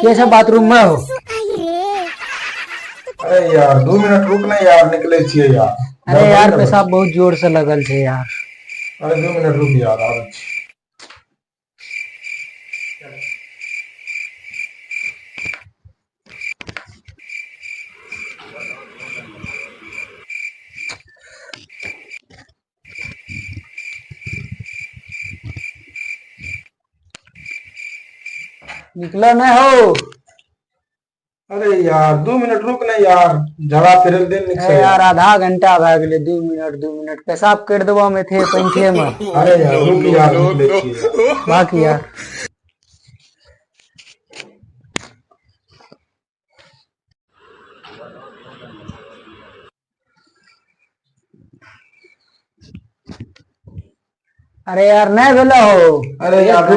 के सब बाथरूम में हो? अरे यार 2 मिनट रुक ना यार, निकले छियै यार। अरे यार, पेशाब बहुत जोर से लगल छै यार। अरे 2 मिनट रुक यार, आबै छी। निकला नहीं हो? अरे यार, 2 मिनट रुक ना यार, झड़ा फिरल दिन निक अरे यार, आधा घंटा भए गेलै। 2 मिनट, 2 मिनट, पेशाब कर देबो हम एथे पंखे में। अरे यार, रुक यार, निकले छियै यार। बाकी यार। अरे यार, नहीं भेलो हो। अरे यार।